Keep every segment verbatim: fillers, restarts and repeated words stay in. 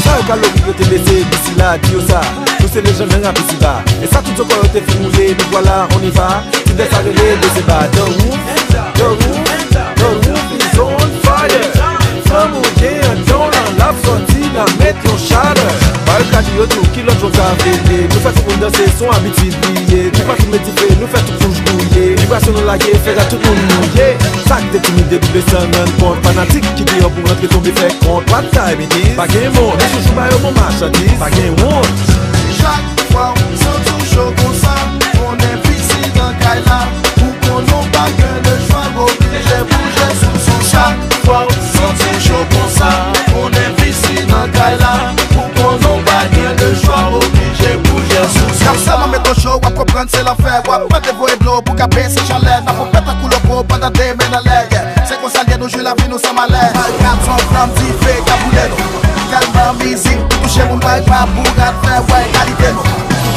Sa yo ka lori yo te blese, di sila, di yo sa. Nou se lejann nan rap isiba. E sa tout zokò yo te fin woule, nou vwala, on y va. Ti bèt sa rele Dezemba. The roof, the roof, the roof is on fire. Flanm ou gen anndan w lan, l ap sòti, n a met yon chalè. Ba yo ka di yo tou, ki lòt jan w ka veye. Nou fè tout moun danse, se yon abitid li ye. Nou pa fimen dife, nou fè tout kouch bwouye. Vibrasyon nou lage, fè rad tout moun mouye. Sa k te timid depi desann rann kont. Fanatik ki deyò pou rantre tonbe fè kont. What time it is? Pa gen mond. Nou toujou ba yo bon machandiz. Pa gen wont. Chak fwa w santi w cho konsa, konnen visi nan kay la. Ou konnen w pa gen lechwa, w oblije bouje sou son. Chak fwa w santi w cho konsa, konnen visi nan kay la. Ou konnen w pa gen lechwa, w oblije bouje sou son. Rap sa mwen met w cho, w ap konprann se lanfè. W ap mande voye dlo pou ka bese chalè. N ap pope tankou loko pandan de men anlè, yeah. Se konsa l ye, nou jwi lavi nou san malè. Malgrat se yon flanm dife k ap boule nou. Tèlman mizik touche moun, bay pa pou rad fè wè kalite nou.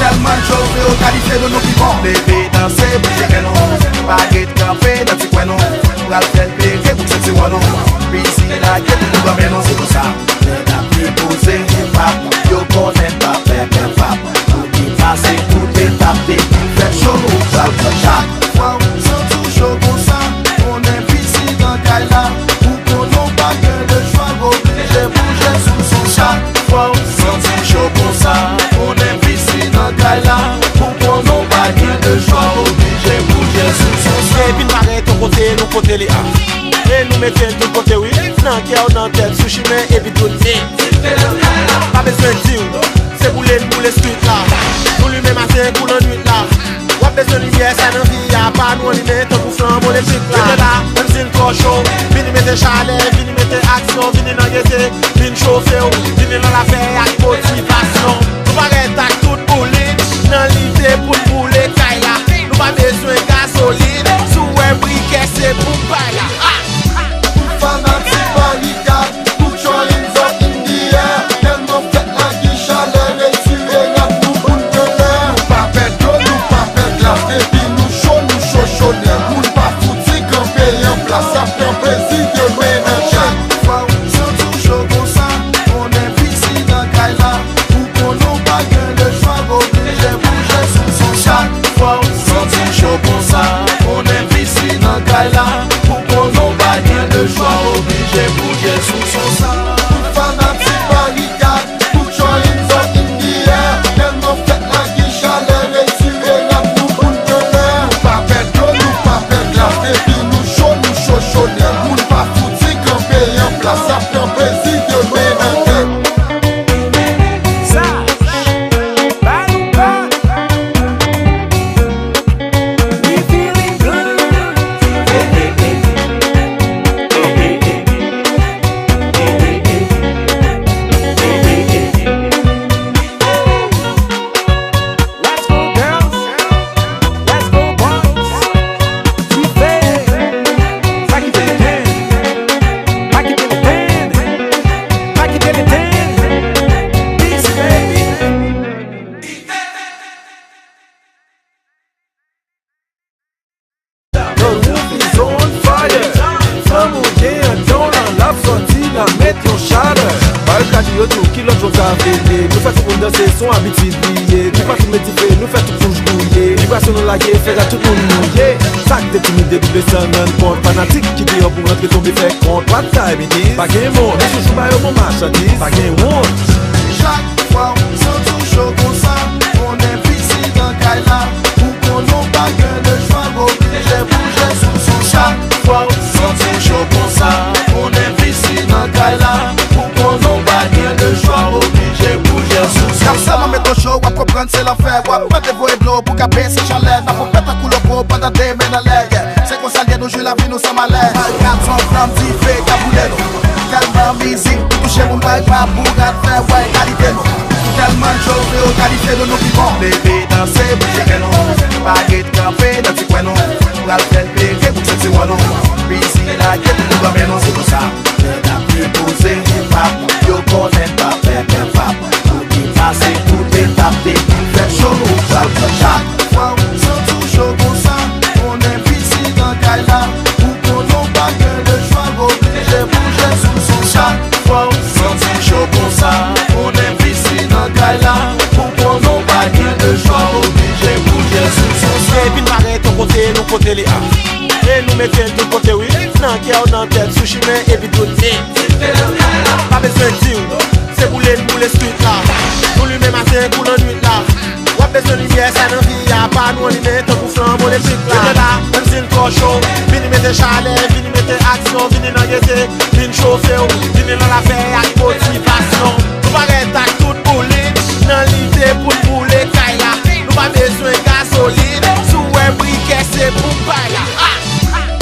Tèlman n cho, se yo kalite nou, nou pi bon. Leve danse, bouje men nou. Pa ret kanpe nan ti kwen nou. Pral fè l pete pou sentiwon nou. Pisi lage tout pou kanpe nou. Se konsa, nèg ap depoze hip hop. Yo konnen pa pè pè pap. Pou ki pase tout etap depi fè cho, ou pral pran chak. Fwa w santi w cho konsa, konnen visi nan kay la. Ou konnen w pa gen lechwa, w oblije bouje sou son. Chak fwa w santi w cho konsa, konnen visi nan kay la. Ou konnen w pa gen lechwa, w oblije bouje sou son. Epi n pa ret yon kote, nou pote li a. E nou mete l tout kote wi. Nan kè w, nan tèt, sou chimen, epi tout. Pa bezwen di w. Se boule n boule street la. Nou limen maten kou lannwit la. W ap bezwen limyè sa nan vi a, pa nou anlimen tankou flanbo elektrik la. Rete la, menm si l twò cho. Vini mete chalè, vini mete aksyon, vini nan gete, vin chofe w, vini nan lapè ak motivasyon. Nou parèt ak tout boulit nan lide pou n boule kay la. Nou pa bezwen gazolin, si w wè brikè se pou bay la. Ah! Fanatik Barikad, put your hands up in the air. Tèlman fèt la gen chalè, retire rad nou pou n pran lè. Nou pa pè dlo, nou pa pè glas, depi nou cho, nou cho cho nèt. Moun pa fouti kanpe anplas, ap pran plezi demen nan tèt. Chak fwa w santi w cho konsa, konnen visi nan kay la. Ou konnen w pa gen lechwa, w oblije bouje sou son. Chak fwa w santi w cho konsa, konnen visi nan kay la. Ou konnen w pa gen lechwa, w oblije bouje sou son sa. Tout fanatik Barikad, put your hands up in the air. Tèlman fèt la gen chalè, retire rad nou pou n pran lè. Nou pa pè dlo, nou pa pè glas, depi nou cho, nou cho cho nèt. Moun pa fouti kanpe anplas, ap pran plezi demen nan tèt. Sa, ba nou pa. We feeling good. Let's go, girls. Let's go, boys. Dife. Sa ki fè le ten. Sa ki fè le ten. Sa ki fè le ten. This baby. The roof is on fire. Flanm ou gen anndan w lan, l ap sòti, n a met yon chalè. Ba yo ka di yo tou, ki lòt jan w ka veye. Nou fè tout moun danse, se yon abitid li ye. Nou pa fimen dife, nou fè tout kouch bwouye. Vibrasyon nou lage, fè rad tout moun mouye. Sa k te timid depi desann rann kont. Fanatik ki deyò pou rantre tonbe fè kont. What time it is? Pa gen mond. Nou toujou ba yo bon machandiz. Pa gen wont. Chak fwa w santi w cho konsa, konnen visi nan kay la. Ou konnen w pa gen lechwa, w oblije bouje sou son. Chak fwa w santi w cho konsa, konnen visi nan kay la. Ou konnen w pa gen lechwa, w oblije bouje sou son. Rap sa mwen met w cho, w ap konprann se lanfè. W ap mande voye dlo pou ka bese chalè. N ap ponpe tankou loko pandan de men anlè, yeah. Se konsa l ye, nou jwi lavi nou san malè. Malgrat se yon flanm dife k ap boule nou. Tèlman mizik touche moun, bay pa pou rad fè wè kalite nou. Tèlman n cho, se yo kalite nou, nou pi bon. Leve danse, bouje men nou. Pa ret kanpe nan ti kwen nou. Pral fè l pete pou sentiwon nou. Pisi lage tout pou kanpe nou, se konsa. Nèg ap depoze hip hop, yo konnen pa pè pè pap. Pou ki pase tout etap depi fè cho, ou pral pran chak. Fwa w santi w cho konsa, konnen visi nan kay la. Ou konnen w pa gen lechwa, Mete l tout kote wi, nan kè w, nan tèt, sou chimen, epi tout. Pa bezwen di w, se boule n boule street la. Nou limen maten kou nan nwit la. W ap bezwen limyè sa nan vi a, pa nou annimen tankou flanm olenpik la. Rete la, menm si l twò cho, vini mete chalè, vini mete aksyon, vini nan gete, vin chofe w, vini nan lafè ak motivasyon. Nou parèt ak tout boulin nan lide pou n boule kay la. Nou pa bezwen gasolin, si w wè brikè se pou bay la. Ah!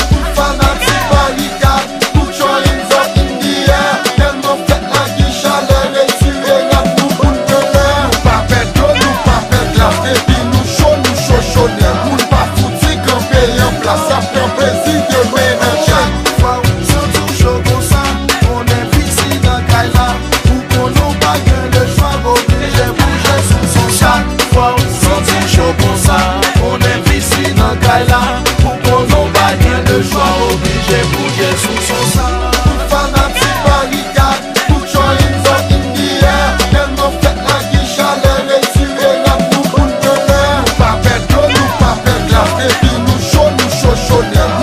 Pou fanatik Barikad, put your hands up in the air. Tèlman fèt la gen chalè, retire rad nou pou n pran lè. Nou pa pè dlo, nou pa pè glas, depi nou cho, nou cho cho nèt. Moun pa fouti kanpe an plas, y ap pran plezi demen nan chak. Fò w santi w cho konsa, konnen visi nan kay la. Ou konnen w pa gen lechwa, oblije bouje sou son. Chak fwa w santi w cho konsa, konnen visi nan kay la. Ou konnen w pa gen lechwa, oblije bouje sou son. Pou fanatik Barikad, put your hands up in the air. Tèlman fèt la gen chalè, retire rad nou pou n pran lè. Nou pa pè dlo, nou pa pè glas, depi nou cho, nou cho cho nèt.